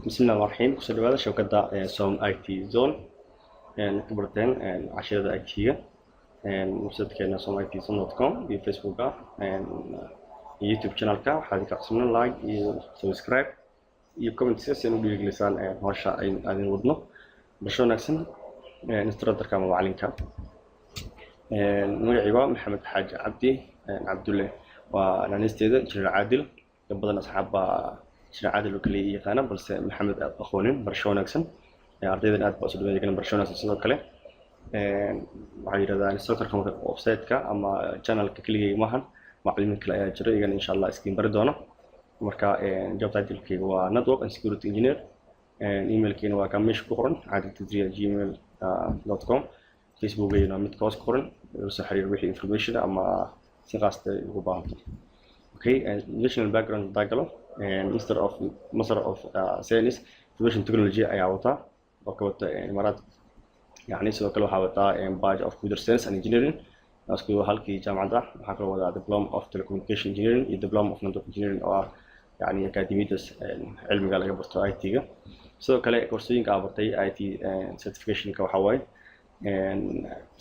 Bismillahi raxmaani raxiim. Kusoo dhawaada shabakadda Som IT Zone. Ku barteen casharada IT-ga website-keena somitzone.com iyo Facebooka iyo YouTube channelka. Waxaa idinka codsanaa like iyo subscribe iyo comment si aan u dhiirigelisaan hawsha aydin wadno. Barasho wanaagsan. Instructorka ama macalinka magacayga waa Maxamed Xaaji Cabdi Cabdulle, waa naanisteeda Injineer Caadil. Dad badan asxaab baa Injineer Caadil oo kaliya yaqaana, balse Maxamed aad aqoonin. Barasho wanaagsan. Ardaydan aad baa usoo dhaweyn. Barasho wanaagsan. Sidoo kale waxaa yidhahdaa instructorka website-ka ama channelka keligay maahan, macallimiin kale ayaa jira, iyagana insha Allah iskiin bari doono. Marka job title-kayga waa network and security engineer. Emailkayna waa kaa meesha ku qoran, caadil3@gmail.com. Facebookayna waa midka hoos ku qoran. La soo xiriir wixii information ama si qaasta ugu baahanto. Okay, national background hadaa galo, Master of Science Information Technology ayaa wataa oo ka wata Imaaraat. Yani sidoo kale waxaa wataa Bachelor of Computer Science and Engineering, isku halkii jaamacadda. Waxaa kaloo wadaa Diploma of Telecommunication Engineering iyo Diploma of Network Engineering, oo ah yani akademiyadaas cilmiga laga barto IT-ga. Sidoo kale koorsooyinka aa bartay IT certification-ka waxaa waaye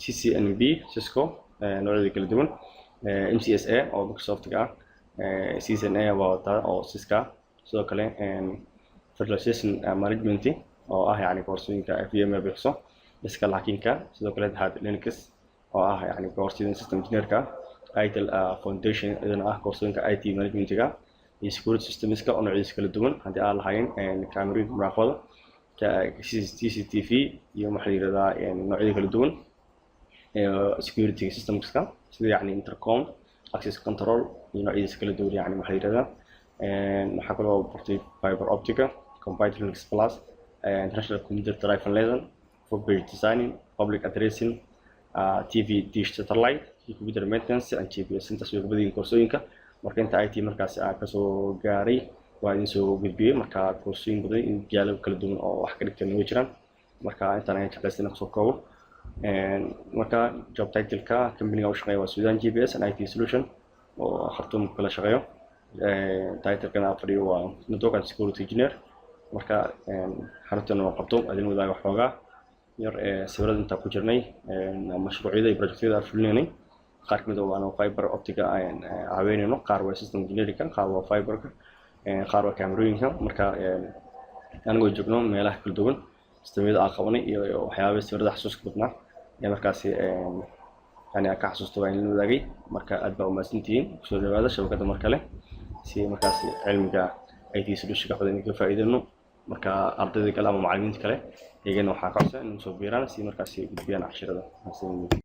CCNP Cisco noocyada kala duwan, MCSA oo Microsoft-ga ah, CCNA waa wataa oo Cisco. Sidoo kale virtualization management oo ah yani koorsooyinka VMware bixiso, ethical hacking-ka. Sidoo kale had Linux oo ah yani koorsooyin system engineer-ka, ITIL Foundation iyadana ah koorsooyinka IT management-ga, iyo security systems-ka oo noocyadiisa kala duwan, haddii aan lahayn kaamerooyinka muraaqabada, CCTV iyo maxaa la yihahdaa noocyada kala duwan security systems-ka, sida yani intercom, access control iyo noocyadiisa kala duwan. Yani maxaa la yihahdaa, waxaa kaloo bartay fiber optic-a, computer Linux plus, international computer driving lesson, web page designing, public addressing, TV dish, satellite iyo computer maintenance and GPS. Intaas way badan yihiin koorsooyinka. Marka inta IT markaas aan kasoo gaaray waa idin soo gudbiyey. Marka koorsooyin badan in jaalo kala duwan oo wax ka dhigteen way jiraan. Marka intaan ayaan jeclaystay inaan kusoo koobo. Marka job title-ka company-ga u shaqeeya waa Sudan GPS and IT Solution oo Khartoum kala shaqeeyo. Title-kana aan fadhiyo waa network and security engineer. Marka xaruntan waa Khartoum. Adin wadaaga waxoogaa yar sawirada intaan ku jirnay mashruucyada iyo projectyada aan fulinaynay. Qaar kamid ah waa fiber optic-a aan caawinayno, qaar waa system engineering, qaar waa fiberka, qaar waa kaamerooyinka. Marka anigoo joogno meelaha kala duwan, sistemyada aan qabanay iyo waxyaaba sawirada xasuuska badnaa ee markaasi yani aan ka xasuusto waa in la wadaagay. Marka aad baa umahadsantihiin. Kusoo dhawaada shabakadda mar kale si markaasi cilmiga IT solution-ka waxbadan idinka faa'iidayno. Marka ardayda kale ama macallimiinta kale iyagana waxaa ka codsan in soo biiraan si markaasi gudbiyaan cashirada. Mahadsanidin.